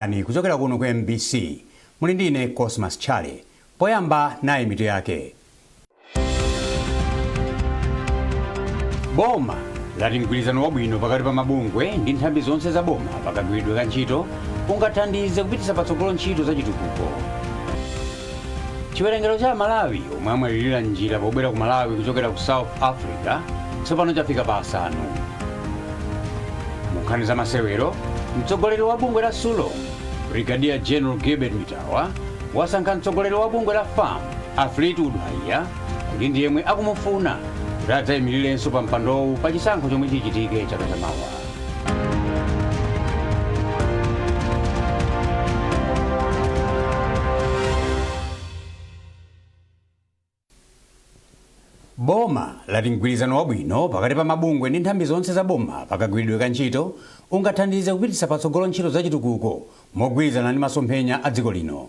Ani kuchokera kuno ku MBC muli ndine Cosmas Chale. Poyamba nayi mitu yake. Boma lati mgwirizano wabwino pakati pa mabungwe ndi nthambi zonse za boma pakagwiridwe ka ntchito ungathandize kupititsa patsogolo ntchito za chitukuko. Chiwerengero cha Amalawi omwe amwalirira m'njira pobwera ku Malawi kuchokera ku South Africa tsopano chafika pa asanu. Mu nkhani za masewero, mtsogoleri wa bungwe la Sulom, Brigadier General Gilbert Mitawa, wasankha mtsogoleri wa bungwe la FAM, a Fleetwood Haiya, kuti ndi yemwe akumufuna kuti adzayimirirenso pa mpandowu pa chisankho chomwe chichitike chaka chamawa. Boma lati mgwirizano wabwino pakati pa mabungwe ndi nthambi zonse za boma pakagwiridwe ka ntchito ungathandize kupititsa patsogolo ntchito za chitukuko mogwirizana ndi masomphenya a dziko lino.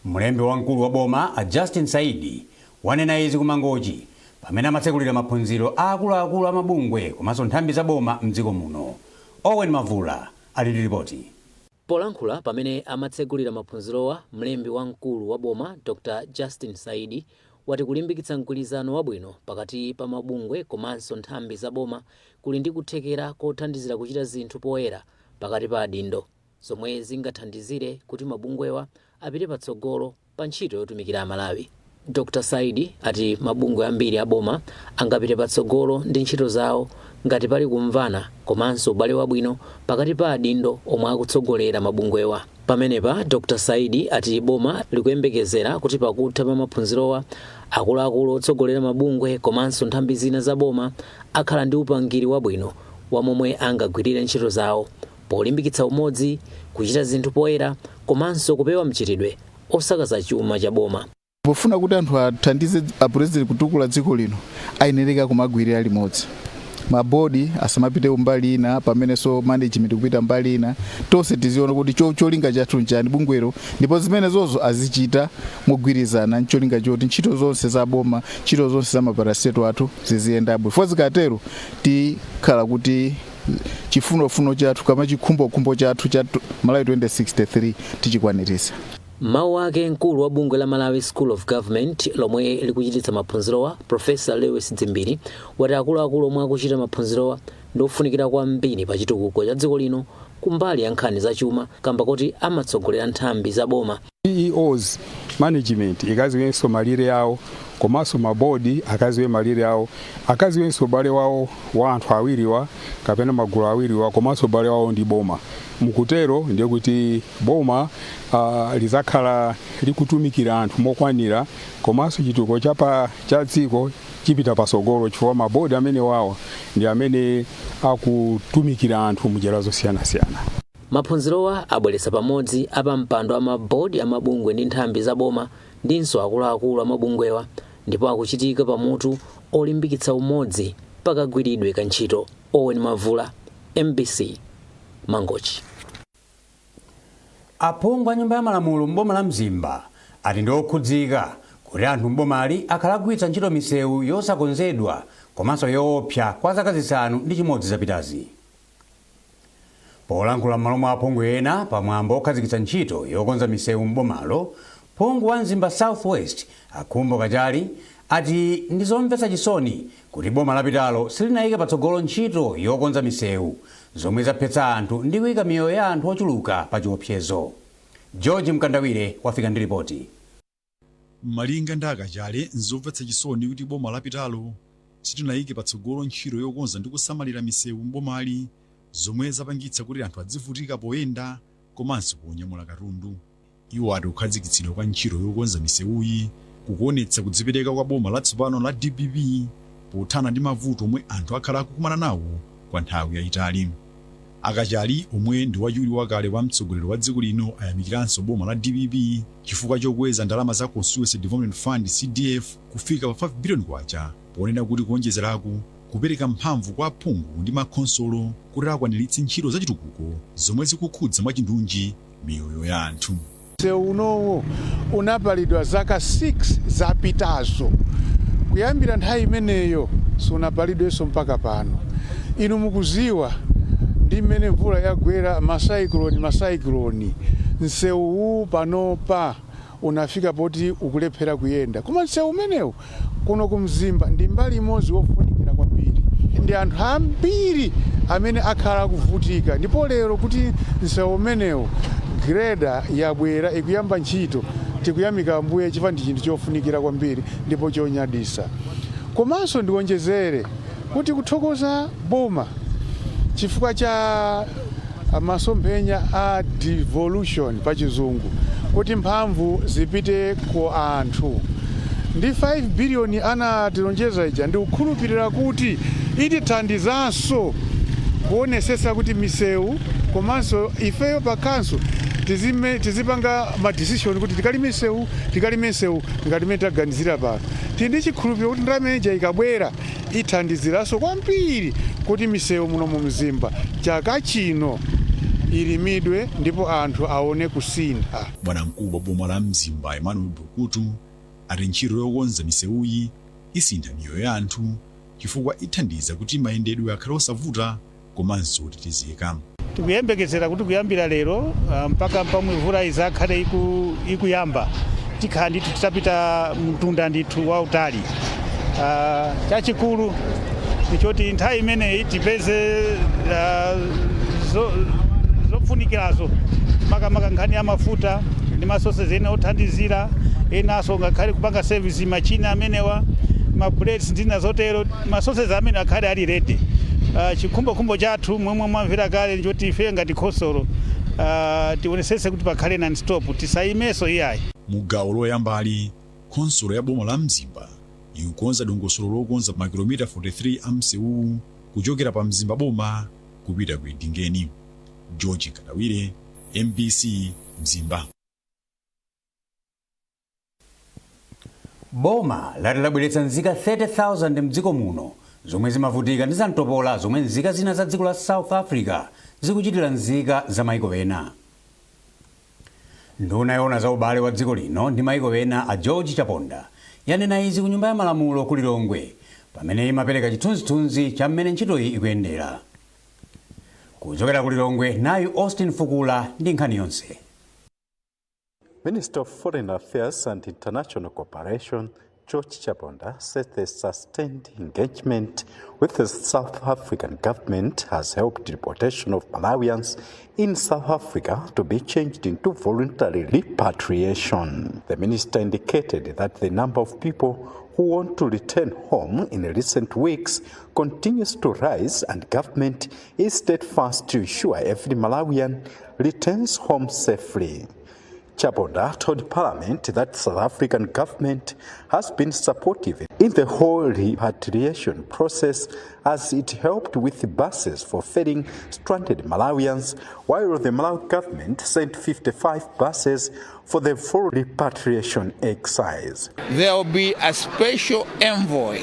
Mlembi wamkulu wa boma a Justin Saidi wanena izi ku Mangochi pamene amatsekulira maphunziro a akuluakulu a mabungwe komanso nthambi za boma mdziko muno. Owen Mavula ali ndi lipoti. Polankhula pamene amatsegulira maphunzirowa, mlembi wamkulu wa boma Dr Justin Saidi wati kulimbikitsa mgwirizano wabwino pakati pa mabungwe komanso nthambi za boma kuli ndi kuthekera kothandizira kuchita zinthu poyera pakati pa adindo, zomwe zingathandizire kuti mabungwewa apite patsogolo pa ntchito yotumikira Amalawi. Dr Saidi ati mabungwe ambiri a boma angapite patsogolo ndi ntchito zawo ngati pali kumvana komanso ubale wabwino pakati pa adindo omwe akutsogolera mabungwewa. Pamenepa Dr Saidi ati boma likuyembekezera kuti pakutha pa maphunzirowa akuluakulu otsogolera mabungwe komanso nthambi zina za boma akhala ndi upangiri wabwino wa momwe angagwirire ntchito zawo polimbikitsa umodzi, kuchita zinthu poyera komanso kupewa mchitidwe osakaza chuma cha boma. Pofuna kuti anthu athandize a president kutukula dziko lino, ayenereka kumagwirira limodzi. Mabodi asamapite mbali ina, pamenenso management kupita mbali ina. Tonse tiziona kuti cholinga chathu nchani bungwelo, ndipo zimenezozo azichita mogwirizana ncholinga choti ntchito zonse za boma, ntchito zonse za maparastatal athu ziziyenda bwino. Chifukwa zikatero tikhala kuti chifunofuno chathu kama chikhumbokhumbo chathu cha Malawi 2063 tichikwaniritsa. M'mawu ake, mkulu wa bungwe la Malawi School of Government lomwe likuchititsa maphunzirowa, Professor Lewis Dzimbiri, wati akuluakulu omwe akuchita maphunzirowa ndi ofunikira kwambiri pa chitukuko cha dziko lino kumbali ya nkhani za chuma kamba koti amatsogolera nthambi za boma. CEOs, management ikaziwenso malire awo, komanso mabodi akaziwe malire awo, akaziwenso ubale wawo wa anthu awiriwa kapena magulu awiriwa, komanso ubale wawo ndi boma. Mukutero ndiye kuti boma lizakhala likutumikira anthu mokwanira, komanso chitukuko cha dziko chipita pasogolo, chifukwa mabodi amene wawa ndi amene akutumikira anthu munjira zosiyanasiyana. Maphunzirowa abweretsa pamodzi apampando a mabodi a mabungwe ndi nthambi za boma ndinso akuluakulu a mabungwewa ndipo akuchitika pa mutu olimbikitsa umodzi pakagwiridwe ka ntchito. Owen Mavula, MBC, Mangochi. Aphungu a Nyumba ya Malamulo m'boma la Mzimba ati ndi okhudzika kuti anthu m'bomali akhala akugwiritsa ntchito misewu yosakonzedwa komanso yoopsa kwa zaka 6 zapitazi. Polankhula m'malo mwa aphungu ena pa mwambo wokhazikitsa ntchito yokonza misewu m'bomalo, phungu wa Mzimba South West a Khumbo Kachali ati ndi zomvetsa chisoni kuti boma lapitalo silinayike patsogolo ntchito yokonza misewu zomwe zaphetsa anthu ndi kuyika miyoyo ya anthu ochuluka pa chiopsezo. George Mkandawire wafika ndi lipoti. Malinga ndi a Kachali, nzomvetsa chisoni kuti boma lapitalo silinayike patsogolo ntchito yokonza ndi kusamalira misewu m'bomali zomwe zapangitsa kuti anthu adzivutika poyenda komanso ponyamula katundu. Iwo ati kukhazikitsidwa kwa ntchito yokonza misewuyi kukuonetsa kudzipereka kwa boma latsopano la dpp pothana ndi mavuto omwe anthu akhala akukumana nawo kwa nthawi yayitali. A Kachali, omwe ndi wachiwiri wakale wa mtsogoleri wa dziko lino, ayamikiranso boma la dpp chifukwa chokweza ndalama za Constituency Development Fund, CDF, kufika pa K5 biliyoni ponena kuti kuonjezeraku kupereka mphamvu kwa aphungu ndi makhonsolo kuti akwaniritse ntchito zachitukuko zomwe zikukhudza mwachindunji miyoyo ya anthu. Msewu unowo unapalidwa zaka 6 zapitazo. Kuyambira nthawi imeneyo sunapalidwenso mpaka pano. Inu mukuziwa Ndi mmene mvula yagwera, macyclone, macyclone, msewuwu panopa unafika poti ukulephera kuyenda. Koma msewu umenewu kuno kumzimba ndi mbali imodzi wofunikira kwambiri, ndi anthu ambiri amene akhala akuvutika. Ndipo lero kuti msewu umenewu grader yabwera, ikuyamba ntchito, tikuyamika Ambuye chifukwa ndi chinthu chofunikira kwambiri ndipo chonyadisa. Komanso ndiwonjezere kuti kuthokoza boma chifukwa cha masomphenya a devolution pa Chizungu, kuti mphamvu zipite ku anthu, ndi 5 biliyoni anatilonjeza ija, ndikukhulupirira kuti itithandizanso kuonesesa kuti misewu, komanso ifeyo pa council tizipanga ma decision kuti tikalime misewu, tikalime misewu ngati mmene taganizira pano. Tili ndi chikhulupiriro kuti ndalama ija ikabwera ithandiziranso kwambiri kuti misewu muno mu Mzimba chaka chino ilimidwe ndipo anthu aone kusintha. Bwanamkubwa wa boma la Mzimba Emmanuel Bukutu ati ntchito yokonza misewuyi isintha miyoyo ya anthu chifukwa ithandiza kuti mayendedwe akhale osavuta komanso otetezeka. Tikuyembekezera kuti kuyambira lero mpaka pamwe mvula izakhale ikuyamba, tikhala ndithu titapita mtunda ndithu wautali. Chachikulu ndichoti nthawi imeneyi tipeze zofunikirazo, makamaka nkhani ya mafuta ndi masources ena othandizira enanso, ngakhale kupanga service machine amenewa, mabullets ndi zina zotero, masources amene akhale ali ready. Chikhumbokhumbo chathu, momwe mwamvera kale, ndichoti ife ngati khonsolo tionesese kuti pakhale non-stop, tisayimenso iyayi. Mu gawo loyambali, khonsolo ya boma la Mzimba ikukonza dongosolo lokonza makilomita 43 a msewuwu kuchokera pa Mzimba boma kupita ku Edingeni. George Kadawire, MBC, Mzimba. Boma lati labweretsa nzika 30,000 mdziko muno zomwe zimavutika ndi zamtopola zomwe nzika zina za dziko la South Africa zikuchitira nzika za maiko ena. Nduna yoona za ubale wa dziko lino ndi maiko ena a George Chaponda yanena izi ku Nyumba ya Malamulo ku Lilongwe pamene imapereka chithunzithunzi cha mmene ntchitoyi ikuyendera. Kuchokera ku Lilongwe, nayu Austin Fukula ndi nkhani yonse. Minister of Foreign Affairs and International Cooperation, George Chaponda, said the sustained engagement with the South African government has helped deportation of Malawians in South Africa to be changed into voluntary repatriation. The minister indicated that the number of people who want to return home in recent weeks continues to rise and government is steadfast to ensure every Malawian returns home safely. Chaponda told Parliament that South African government has been supportive in the whole repatriation process, as it helped with the buses for ferrying stranded Malawians, while the Malawi government sent 55 buses for the full repatriation exercise. There will be a special envoy.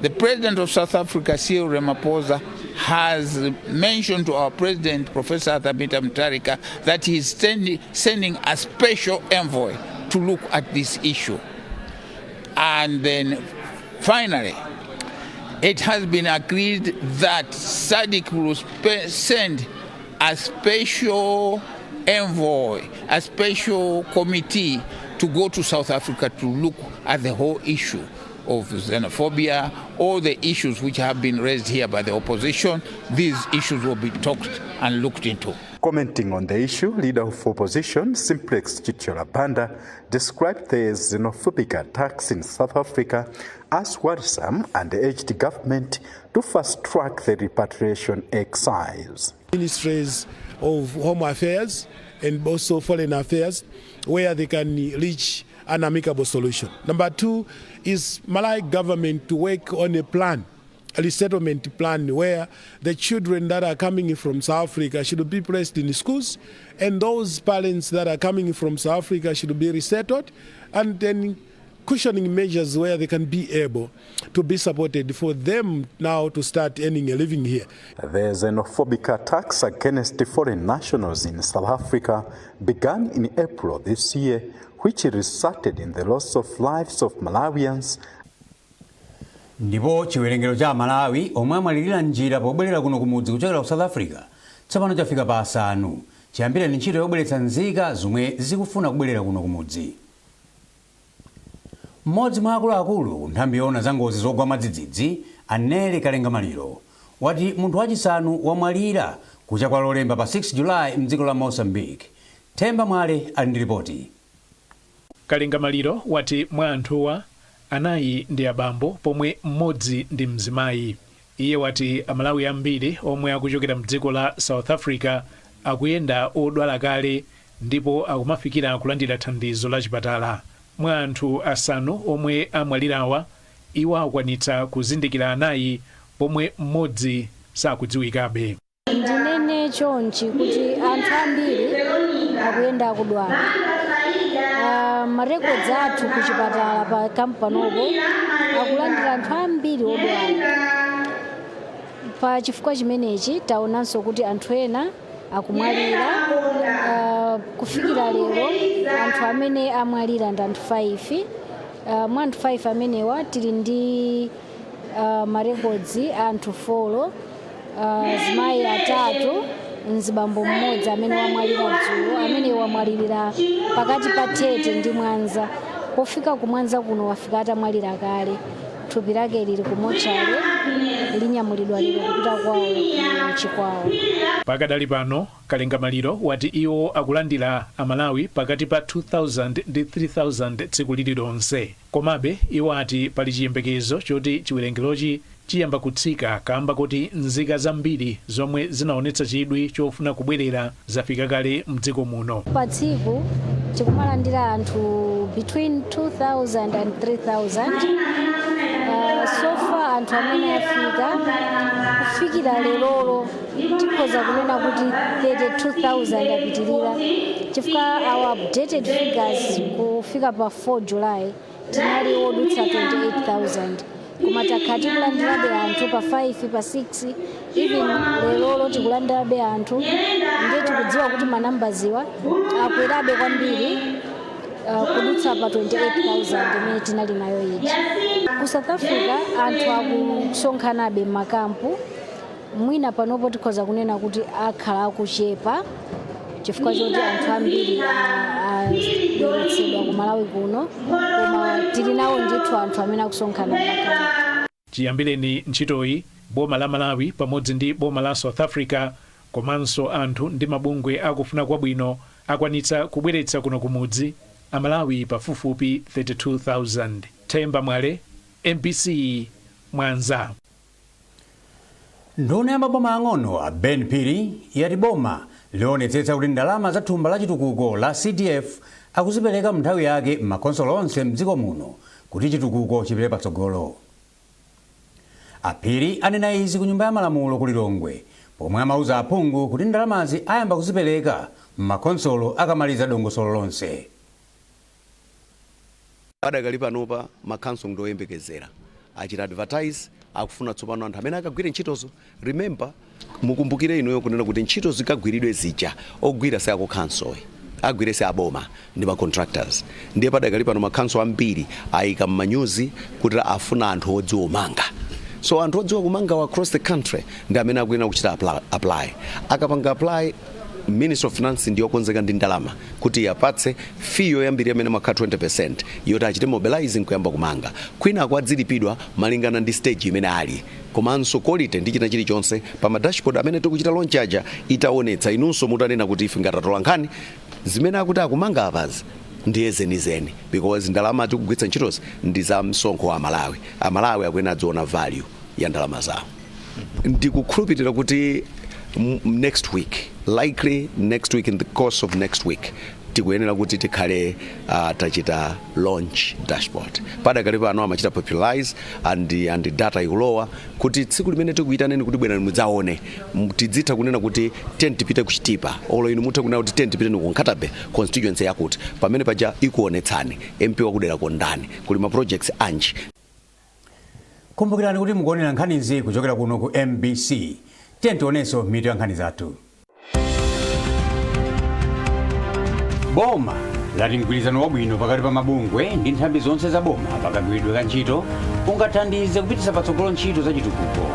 The president of South Africa, Cyril Ramaphosa, has mentioned to our president, Professor Arthur Peter Mutharika, that he is sending a special envoy to look at this issue. And then finally, it has been agreed that SADC will send a special envoy, a special committee to go to South Africa to look at the whole issue of xenophobia, all the issues which have been raised here by the opposition. These issues will be talked and looked into. Commenting on the issue, Leader of Opposition Simplex Chithyola Banda described the xenophobic attacks in South Africa as worrisome and urged government to fast-track the repatriation exercise. Ministries of Home Affairs and also Foreign Affairs, where they can reach an amicable solution. Number two is Malawi government to work on a plan, a resettlement plan, where the children that are coming from South Africa should be placed in schools, and those parents that are coming from South Africa should be resettled, and then cushioning measures where they can be able to be supported for them now to start earning a living here. The xenophobic attacks against foreign nationals in South Africa began in April this year, which resulted in the loss of lives of Malawians. Ndipo chiwerengero cha Amalawi omwe amwalirira njira pobwerera kuno kumudzi kuchokera ku South Africa tsopano chafika pa 5, chiyambireni ntchito yobweretsa nzika zomwe zikufuna kubwerera kuno kumudzi. Mmodzi mwa akuluakulu ku nthambi yoona za ngozi zogwa mwadzidzidzi, Anele Kalenga Maliro, wati munthu wachisanu wamwalira kucha kwa Lolemba pa 6 Julayi mdziko la Mozambique. Themba Mwale ali ndi ripoti. Kalenga Maliro wati mwa anthuwa, 4 ndi abambo pomwe mmodzi ndi mzimayi. Iye wati Amalawi ambiri omwe akuchokera mdziko la South Africa akuyenda odwala kale ndipo akumafikira kulandira thandizo la chipatala. Mwa anthu 5 omwe amwalirawa, iwo akwanitsa kuzindikira 4 pomwe mmodzi sakudziwikabe. Ndinene chonchi kuti anthu ambiri akuyenda akudwala. Marekodzi athu kuchipatala pa kampanopo akulandira anthu ambiri odwala. Pa chifukwa chimenechi taonanso kuti anthu ena akumwalira. Kufikira lero anthu amene amwalira ndi anthu 5. Mwa anthu 5 amenewa tili ndi marekodzi anthu 4, azimayi 3, mzibambo mmodzi amene wamwalira dzulo, amene wamwalirira pakati pa Tete ndi Mwanza. Pofika ku Mwanza kuno wafika atamwalira kale. Thupi lake lili ku mochale, linyamulidwa lero kupita kwawo ku Chikwawa. Pakadali pano, Kalenga Maliro wati iwo akulandira Amalawi pakati pa 2000 ndi 3000 tsiku lililonse. Komabe iwo ati pali chiyembekezo choti chiwerengerochi chiyamba kutsika kamba koti nzika zambiri zomwe zinaonetsa chidwi chofuna kubwerera zafika kale mdziko muno. Pa tsiku tikumalandira anthu between 2000 and 3000. So far anthu amene afika kufikira lerolo tikhoza kunena kuti 32,000 apitirira, chifukwa our updated figures kufika pa 4 July tinali wodutsa 28,000, koma takhala tikulandirabe anthu pa 5, pa 6, even lerolo tikulandirabe anthu. Ndiye tikudziwa kuti manambaziwa akwerabe kwambiri, kudutsa pa 28,000 imene tinali nayo ija. Ku South Africa anthu akusonkhanabe m'makampu. Mwina panopo tikhoza kunena kuti akhala akuchepa chifukwa choti anthu ambiri abweretsedwa ku Malawi kuno, koma tili nawo ndithu anthu amene akusonkhana m'makampu. Chiyambireni ntchitoyi, boma la Malawi pamodzi ndi boma la South Africa komanso anthu ndi mabungwe akufuna kwabwino akwanitsa kubweretsa kuno kumudzi Amalawi pafupifupi 32,000. Themba Mwale, MBC, Mwanza. Nduna ya maboma ang'ono a Ben Phiri yati boma lionetsetsa kuti ndalama za thumba la chitukuko la CDF akuzipereka mnthawi yake m'makhonsolo onse mdziko muno kuti chitukuko chipite patsogolo. Aphiri anena izi ku Nyumba ya Malamulo ku Lilongwe pomwe amauza aphungu kuti ndalamazi ayamba kuzipereka m'makhonsolo akamaliza dongosolo lonse. Padakali panopa makhanso ndoyembekezera achita advertise, akufuna tsopano anthu amene akagwire ntchitozo. Remember, mukumbukire inuyo kunena kuti ntchito zikagwiridwe zija, ogwira si akukhansoyi, agwire si aboma, ndi ma contractors. Ndiye padakali pano makhanso ambiri ayika m'manyuzi kuti afuna anthu odziwa kumanga. So anthu odziwa kumanga across the country ndi amene akuyenera kuchita apply. Akapanga apply, Ministry of Finance ndiyokonzeka ndi ndalama kuti yapatse fee yoyambirira imene makhala 20% yoti achite mobilizing kuyamba kumanga. Kwina akuadzilipidwa malingana ndi stage imene ali komanso quality ndi china chilichonse. Pa ma dashboard amene tikuchita launch aja itaonetsa, inunso mutanena kuti ife ngati atolankhani, zimene akuti akumanga apazi ndiye zenizeni, because ndalama tikugwiritsa ntchitozi ndi za msonkho wa Amalawi. Amalawi akuyenera adziona value ya ndalama zawo. Ndikukhulupirira kuti next week, likely next week, in the course of next week, tikuyenera kuti tikhale tachita launch dashboard. Padakali pano amachita popularize and data ikulowa kuti tsiku limene tikuyitaneni kuti bwerani mudzaone, tidzitha kunena kuti 10 tipite kuchitipa, olo inu mutha kunena kuti 10 tipite ku Nkhata Bay constituency yakuti, pamene paja ikuonetsani MP wakudera kondani, kuli ma projects anji. Kumbukirani kuti mukuonera nkhanizi kuchokera kuno ku MBC. Tiye tionenso mitu ya nkhani zathu. Boma Lati mgwirizano wabwino pakati pa mabungwe ndi nthambi zonse za boma pakagwiridwe ka ntchito ungathandize kupititsa patsogolo ntchito za chitukuko.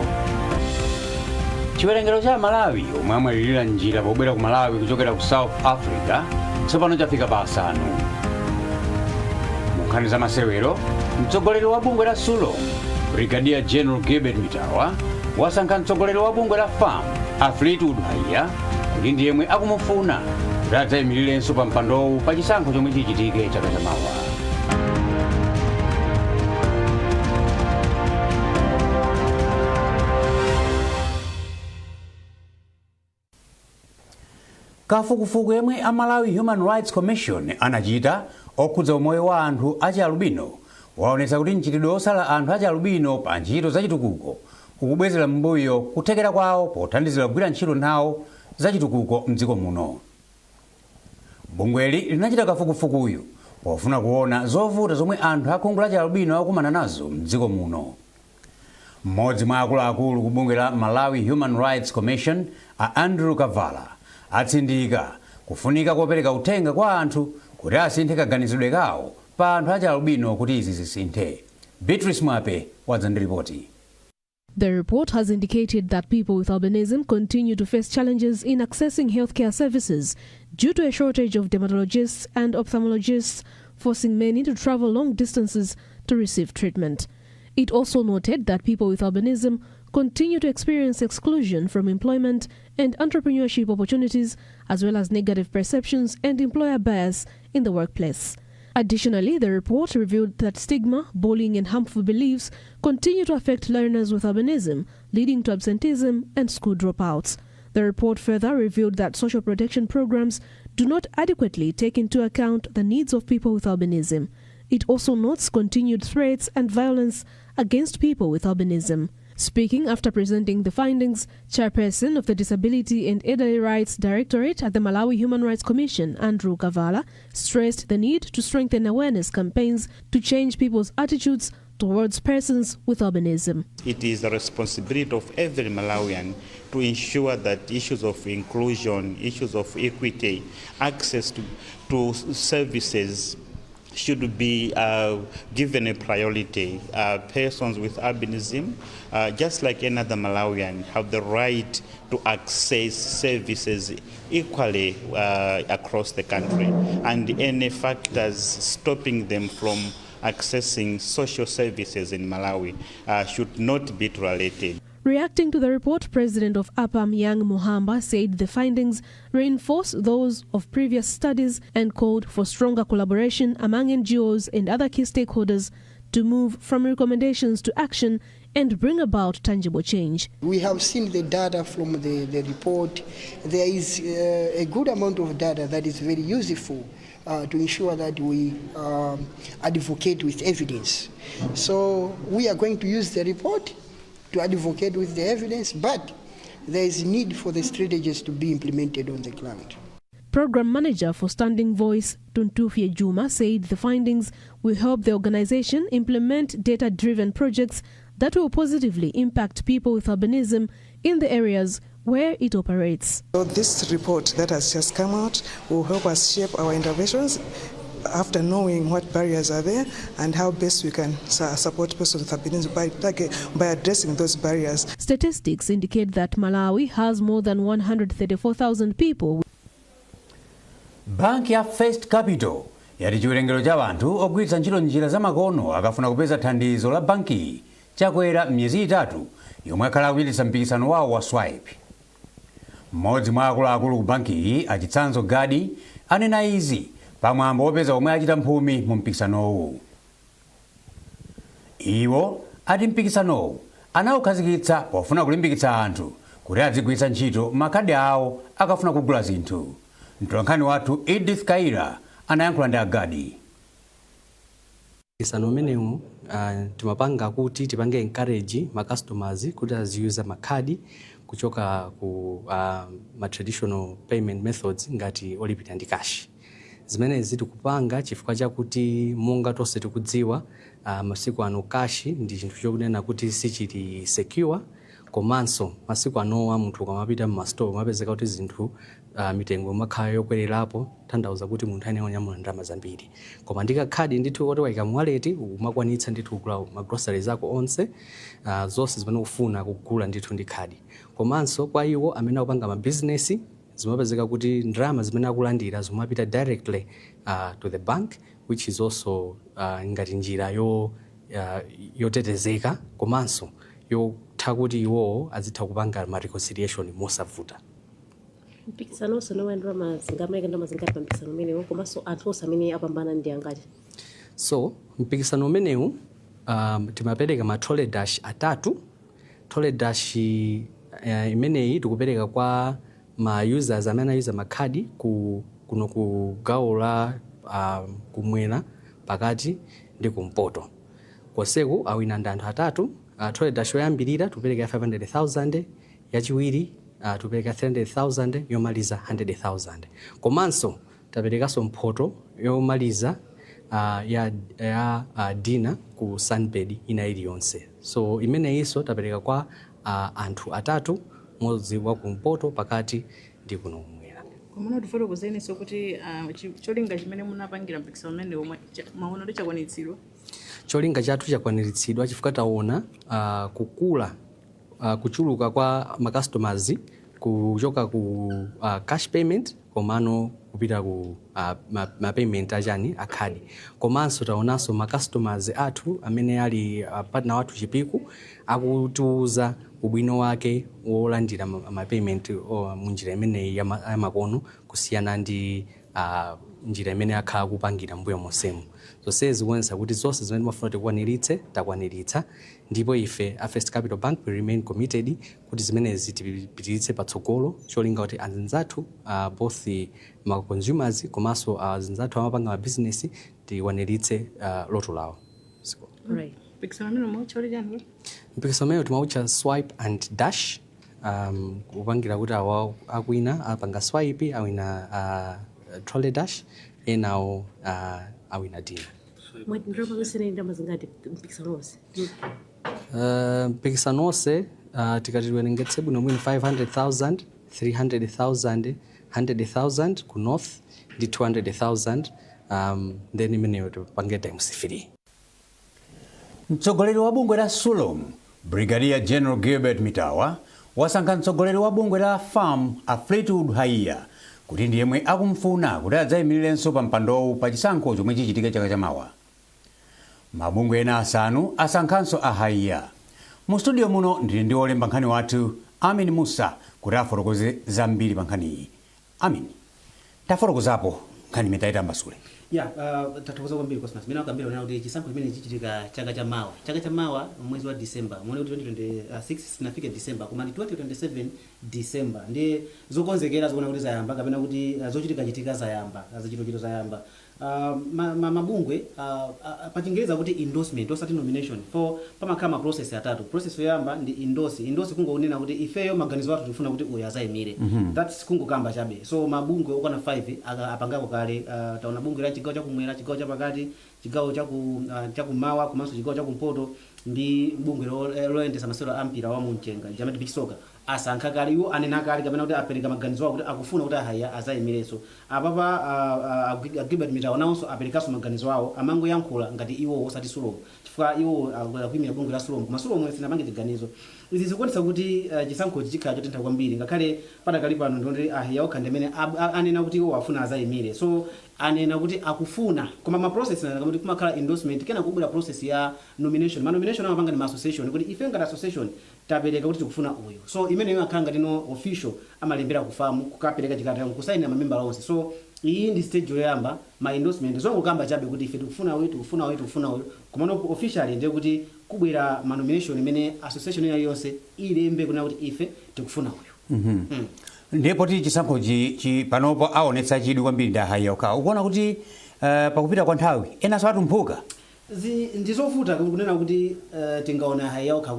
Chiwerengero cha Malawi omwe amwalirira njira pobwera ku Malawi kuchokera ku South Africa tsopano chafika pa 5. Mu nkhani za masewero, mtsogoleri wa bungwe la Sulom, Brigadier General Gilbert Mitawa, wasankha mtsogoleri wa bungwe la FAM, a Fleetwood Haiya, kuti ndi yemwe akumufuna kuti adzayimirirenso pa mpandowu pa chisankho chomwe chichitike chaka chamawa. Kafukufuku yemwe a Malawi Human Rights Commission anachita okhudza umoyo wa anthu achialubino waonetsa kuti mchitidwe osala anthu achialubino pa ntchito zachitukuko ukubwezera m'mbuyo kuthekera kwawo pothandizira kugwira ntchito nawo zachitukuko mdziko muno. Bungweli linachita kafukufukuyu pofuna kuona zovuta zomwe anthu akhungu la chialubino akukumana nazo mdziko muno. Mmodzi mwa akuluakulu ku bungwe la Malawi Human Rights Commission, a Andrew Kavala, atsindika kufunika kopereka uthenga kwa anthu kuti asinthe kaganizidwe kawo pa anthu achialubino kuti izi zisinthe. Beatrice Mwape wadza ndi ripoti. The report has indicated that people with albinism continue to face challenges in accessing healthcare services due to a shortage of dermatologists and ophthalmologists, forcing many to travel long distances to receive treatment. It also noted that people with albinism continue to experience exclusion from employment and entrepreneurship opportunities, as well as negative perceptions and employer bias in the workplace. Additionally, the report revealed that stigma, bullying and harmful beliefs continue to affect learners with albinism, leading to absenteeism and school dropouts. The report further revealed that social protection programs do not adequately take into account the needs of people with albinism. It also notes continued threats and violence against people with albinism. Speaking after presenting the findings, Chairperson of the Disability and Elderly Rights Directorate at the Malawi Human Rights Commission, Andrew Kavala, stressed the need to strengthen awareness campaigns to change people's attitudes towards persons with albinism. It is the responsibility of every Malawian to ensure that issues of inclusion, issues of equity, access to services should be given a priority. Persons with albinism, just like any other Malawian, have the right to access services equally across the country, and any factors stopping them from accessing social services in Malawi should not be tolerated. Reacting to the report, President of APAM, Young Muhamba, said the findings reinforce those of previous studies and called for stronger collaboration among NGOs and other key stakeholders to move from recommendations to action and bring about tangible change. We have seen the data from the report. There is a good amount of data that is very useful to ensure that we advocate with evidence. So we are going to use the report to advocate with the evidence, but there is need for the strategies to be implemented on the ground. Program Manager for Standing Voice, Tuntufye Juma, said the findings will help the organization implement data-driven projects that will positively impact people with albinism in the areas where it operates. So this report that has just come out will help us shape our interventions after knowing what barriers are there and how best we can support persons with albinism by addressing those barriers. Statistics indicate that Malawi has more than 134,000 people. Banki ya First Capital yati chiwerengero cha anthu ogwiritsa ntchito njira zamakono akafuna kupeza thandizo la bankiyi chakwera m'miyezi 3 yomwe akhala akuchititsa mpikisano wawo wa Swipe. Mmodzi mwa akuluakulu ku bankiyi, Achitsanzo Gadi, anena izi pamwambo wopeza omwe achita mphumi mu mpikisanowu. Iwo ati mpikisanowu anawukhazikitsa pofuna kulimbikitsa anthu kuti adzigwiritsa ntchito makhadi awo akafuna kugula zinthu. Mtolankhani wathu Edith Kaira anayankhula ndi Agadi. Mpikisano umenewu timapanga kuti tipange encourage ma customers kuti aziyuza makhadi kuchoka ku ma traditional payment methods ngati olipira ndi cash. Zimenezi tikupanga chifukwa chakuti monga tonse tikudziwa, masiku ano cash ndi chinthu chokunena kuti sichili secure, Komanso masiku anowa munthu ukamapita mumastore umapezeka kuti zinthu mitengo imakhala yokwererapo, tanthauza kuti munthu ayenera kunyamula ndalama zambiri. Koma ndi kakhadi ndithu kuti wayika mu wallet, umakwanitsa ndithu kugula ma groceries ako onse, zonse zimene ukufuna kugula ndithu ndi khadi. Komanso kwa iwo amene akupanga mabizinesi, zimapezeka kuti ndalama zimene akulandira zimapita directly to the bank, which is also ngati njira yotetezeka komanso yotha kuti iwowo azitha kupanga ma reconciliation mosavuta. Mpikisano onse omwe ndalama zingamayika, ndalama zingati pa mpikisano umenewo, komanso anthu onse amene apambana ndi angati? So mpikisano umenewu timapereka ma trolley dash atatu. Trolley dash imeneyi tikupereka kwa ma users amene ayuza makhadi kuno ku gawo la kumwera, pakati ndi kumpoto. Konseku awina ndi anthu atatu. Trolley dash yoyambirira tikupereka ya 500,000, yachiwiri tikupereka 300,000, yomaliza 100,000. Komanso taperekanso mphoto yomaliza ya dinner ku Sunbird ina iliyonse. So imeneyinso tapereka kwa anthu atatu, mmodzi wa kumpoto, pakati ndi kuno kumwera. Komano tifotokozeninso kuti cholinga chimene munapangira mpikisano umene omwe maona kuti chakwanitsidwa? Cholinga chathu chakwaniritsidwa chifukwa taona kukula, kuchuluka kwa ma customers kuchoka ku cash payment komano kupita ku ma payment achani, akhadi. Komanso taonanso ma customers athu amene ali partner wathu Chipiku akutiuza ubwino wake wolandira ma payment munjira imeneyi ya makono kusiyana ndi njira imene akhala kupangira mbuyo monsemu. Zonsezi zikuonetsa kuti zonse zimene timafuna tikwaniritse takwaniritsa, ndipo ife a First Capital Bank we remain committed kuti zimenezi tipitiritse patsogolo, cholinga kuti anzathu, both ma consumers komanso anzathu amapanga ma business, tikwaniritse loto lawo. Right. Mpikisano umene mwautcha uli chani? Mpikisano umene timawutcha Swipe and Dash, kupangira kuti awa akwina apanga swipe awina trolley dash, enawo awina dinner. Mwati ndalama zonse ndi ndalama zingati mpikisano wonse? Mpikisano wonse, tikati tiwerengetse bwinobwino, 500,000, 300,000, 100,000 ku north ndi 200,000, then imeneyo tipange times 3. Mtsogoleri wa bungwe la SULOM, Brigadier General Gilbert Mitawa, wasankha mtsogoleri wa bungwe la FAM, a Fleetwood Haiya, kuti ndi yemwe akumfuna kuti adzayimirirenso pa mpandowu pa chisankho chomwe chichitike chaka chamawa. Mabungwe ena asanu asankhanso a Haiya. Mu studio muno ndili ndi wolemba nkhani wathu Amin Musa kuti afotokoze zambiri pa nkhaniyi. Amin, tafotokozapo nkhani imene, tayitambasule. Ya, tathokoza kwambiri, Cosmas. Mene wakambira unena kuti chisankho chimene chichitika chaka cha mawa, chaka cha mawa mwezi wa December, muone kuti 2026 sinafike December koma ndi 2027 December. Ndiye zokonzekera zikuona kuti zayamba, kapena kuti zochitikachitika zayamba, zichitochito zayamba. Mabungwe pa Chingereza kuti endorsement, osati nomination, for pamakhala ma process atatu. Process yoyamba ndi endorse. Endorse kungonena kuti ifeyo maganizo athu tikufuna kuti uyu azayimire. That's kungokamba chabe. So mabungwe okwana 5 apangako kale. Taona bungwe la chigawo chakumwera, chigawo chapakati, chigawo chakummawa komanso chigawo chakumpoto ndi bungwe loyendetsa masewero a mpira wa mumchenga, jamati beach soccer, asankha kale. Iwo anena kale kapena kuti apereka maganizo awo kuti akufuna kuti ahaiya azayimirenso. Apapa a Gilbert Mitawa nawonso aperekanso maganizo awo, amangoyankhula ngati iwo osati SULOM, chifukwa iwo akuyimira bungwe la SULOM, koma SULOM sinapange chiganizo. Izi zikuonetsa kuti chisankhochi chikhala chotentha kwambiri. Ngakhale padakali pano ndikuti ahiya okha ndi amene anena kuti iwo afuna azayimire. So anena kuti akufuna, koma ma process kuti kumakhala endorsement, kena kubwera process ya nomination. Ma nomination amapanga ndi ma association, kuti ife ngati association tapereka kuti tikufuna uyu. So imeneyo akhala ngati no official, amalembera ku FAM kukapereka chikalata kusayinira mamembala onse. So iyi ndi stage yoyamba, ma endorsement, zongokamba chabe kuti ife tikufuna uyu, tikufuna uyu, tikufuna uyu. Koma no officially ndiye kuti kubwera ma nomination imene association ina iliyonse ilembe kunena kuti ife tikufuna uyu. Ndipo ti chisankho panopo aonetsa chidwi kwambiri ndi ahaiya okha. Ukuona kuti pakupita kwa nthawi enanso atumphuka? Ndizovuta kunena kuti tingaona haiya okha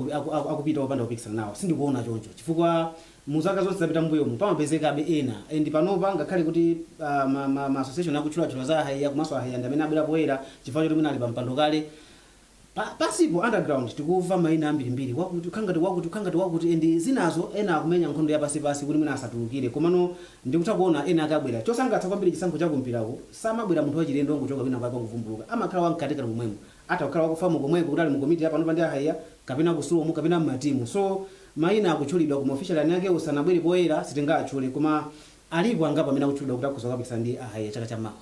akupita opanda kupikisana nawo. Sindikuona choncho, chifukwa muzaka zonse zapita mbuyomu pamapezekabe ena. And panopa ngakhale kuti ma association akutchulatchula za ahaiya, komanso ahaiya ndi amene abwera poyera chifukwa choti mwina ali pa mpando kale. Pasipo underground tikumva mayina ambirimbiri, wakuti ukhangati, wakuti ukhangati, wakuti, and zinazo ena akumenya nkhondo ya pasipasi kuti mwina asatulukire. Komano ndikutha kuona ena akabwera. Chosangalatsa kwambiri, chisankho chakumpirako samabwera munthu wachilendo wangochoka kwina kwake wangovumbuluka. Amakhala wamkatikati momwemo, atha kukhala waku FAM komweko kuti ali mu komiti yapano pandi ahaiya, kapena ku SULOM, kapena mmatimu. So mayina akutchulidwa, koma official ani ake usanabwere poyera sitingatchule, koma alipo angapo amene akutchulidwa kuti akhoza kukapikisana ndi ahaiya chaka chammawa.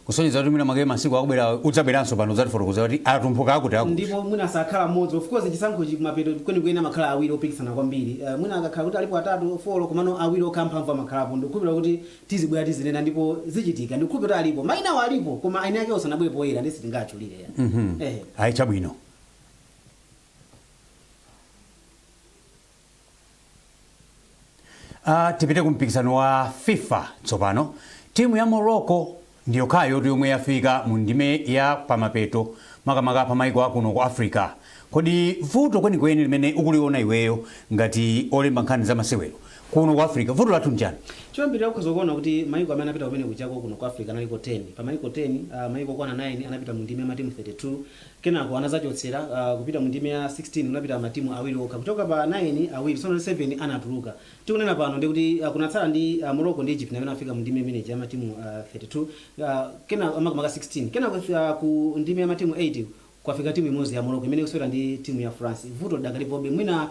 Kusonyeza kuti mwina mwake masiku akubwera udzabweranso pano udzatifotokoza kuti atumphuka akuti akuti. Ndipo mwina sakhala mmodzi. Of course, chisankho kumapeto kwenikweni amakhala awiri opikisana kwambiri. Mwina akakhala kuti alipo atatu, four, komano awiri okha mphamvu amakhalapo. Ndikukhulupirira kuti tizibwera tizinena ndipo zichitika. Ndikukhulupirira kuti alipo, mayinawo alipo, koma eni ake usanabwere poyera ndi sitingatchulire. Ayi, chabwino. Tipite ku mpikisano wa FIFA tsopano. Timu ya Morocco ndiyokhayo yomwe yafika mu ndime ya pamapeto, makamaka pa maiko akuno ku Africa. Kodi vuto kwenikweni limene ukuliona iweyo ngati olemba nkhani za masewero kuno ku Africa, vuto lathu nchani? Choyambirira, ukhoza kuona kuti maiko amene anapita kumene kuchako kuno ku Africa analiko 10. Pa maiko 10, maiko okwana 9 anapita mu ndime ya matimu 32. Kenako anazachotsera kupita mu ndime ya 16, kunapita matimu awiri okha kuchoka pa 9 awiri, tsono 7 anatuluka. Tikunena pano ndikuti kunatsala ndi Morocco ndi Egypt amene afika mu ndime imeneyi ya matimu 32, kena makamaka 16. Kenako ku ndime ya matimu 8 kwafika timu imodzi ya Morocco imene ikusewera ndi timu ya France. Vuto lidakalipobe. Mwina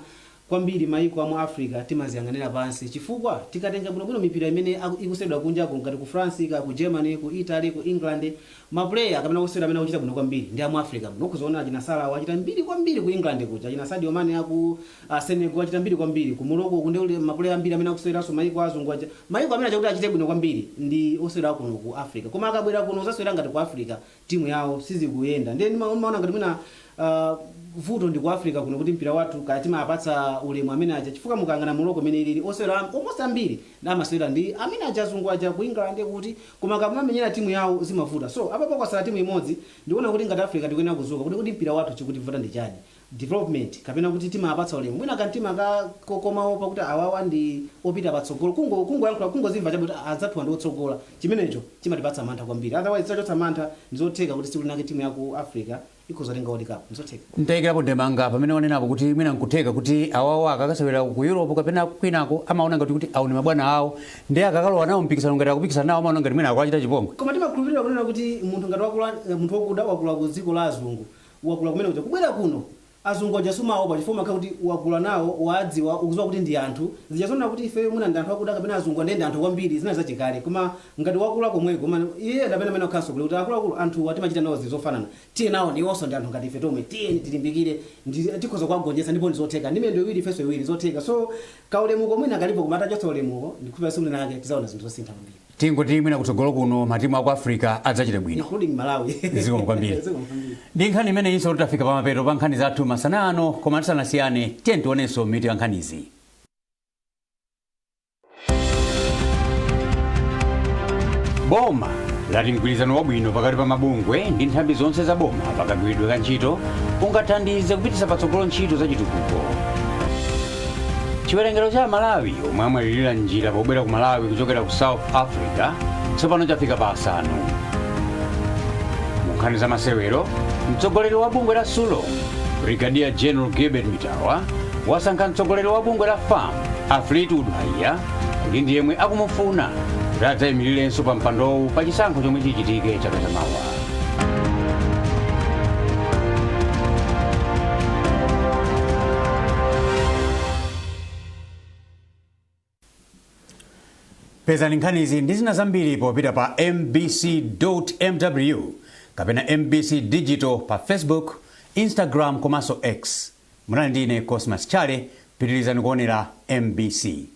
kwambiri maiko amu Africa timaziyang'anira pansi, chifukwa tikatenga bwinobwino mipira imene ikusewedwa kunjako, ngati ku France ka, ku Germany, ku Italy, ku England, ma player kapena kusewera amene akuchita bwino kwambiri ndi amu Africa muno. Ukuzoona achina Salah achita mbiri kwambiri ku England kuja, achina Sadio Mane aku Senegal achita mbiri kwambiri ku Morocco. Kunde uli ma player ambiri amene akuseweranso maiko azungu aja. Maiko amene achakuti achite bwino kwambiri ndi osewera kuno ku Africa, koma akabwera kuno uzasewera ngati ku Africa timu yawo sizikuyenda. Ndiye ndimaona ngati mwina vuto ndi ku Africa kuno, kuti mpira wathu kaya timapatsa ulemu amene aja, chifukwa mukangana Morocco imene ilili, osewera almost ambiri amasewera ndi amene aja azungu aja ku England kuti, koma akamamenyera timu yawo zimavuta. So apapo kwasala timu imodzi. Ndikuona kuti ngati Africa tikuyenera kuzuka kuti mpira wathu chikutivuta ndi chani, development kapena kuti timapatsa ulemu, mwina kantima ka komaopa kuti awawa ndi opita patsogolo, kungoyankhula, kungozimva chabe kuti adzathuwa ndi otsogola, chimenecho chimatipatsa mantha kwambiri. Otherwise titachotsa mantha, ndizotheka kuti tsiku linake timu ya ku Africa ikhoza kutenga World Cup, ndizotheka. Ntayikirapo ndemanga pamene wanenapo kuti mwina nkutheka kuti awawa akakasewera ku Europe kapena kwinako amaona ngati kuti awo ni mabwana awo, ndi akakalowa nawo mpikisano, ngati akupikisana nawo, amaona ngati mwina akuachita chipongwe. Koma timakhulupirira kunena kuti munthu ngati wakula, munthu wokuda wakula ku dziko la azungu, wakula kumene kuja, kubwera kuno azungu aja sumaopa, chifukwa umakhala kuti wakula nawo, wadziwa, ukudziwa kuti ndi anthu. Zijazonena kuti ife mwina ndi anthu akuda kapena azungu ndiye ndi anthu kwambiri, zina zachikale. Koma ngati wakula komweko, iye ndamene amene akhalanso kule kuti akuluakulu anthu timachita nawo zinthu zofanana, tiye nawo ndiwonso ndi anthu ngati ife tomwe, tiye tilimbikire, tikhoza kuwagonjetsa ndipo ndizotheka, ndi miyendo iwiri ifenso iwiri, zotheka. So kaulemuko mwina kalipo, koma atachotsa ulemuko, ndikhulupirira tsiku linake tizaona zinthu zosintha kwambiri. Tingoti mwina kutsogolo kuno matimu aku Africa adzachita bwino. Including Malawi. Zikomo kwambiri. Zikomo kwambiri. Ndi nkhani imeneyinso tafika pamapeto pa nkhani zathu masana ano, koma tisanasiyane tiye tionenso mitu ya nkhanizi. Boma lati mgwirizano wabwino pakati pa mabungwe ndi nthambi zonse za boma pakagwiridwe ka ntchito ungathandize kupititsa patsogolo ntchito za chitukuko. Chiwerengero cha Amalawi omwe amwalirira njira pobwera ku Malawi kuchokera ku South Africa tsopano chafika pa 5. Mu nkhani za masewero, mtsogoleri wa bungwe la SULOM, Brigadier General Gilbert Mitawa, wasankha mtsogoleri wa bungwe la FAM, a Fleetwood Haiya, kuti ndi yemwe akumufuna kuti adzayimirirenso pa mpandowu pa chisankho chomwe chichitike chaka chamawa. Pezani nkhanizi ndi zina zambiri popita pa mbc.mw kapena MBC Digital pa Facebook, Instagram komanso X. Munali ndi ine Cosmas Chale. Pitirizani kuonera MBC.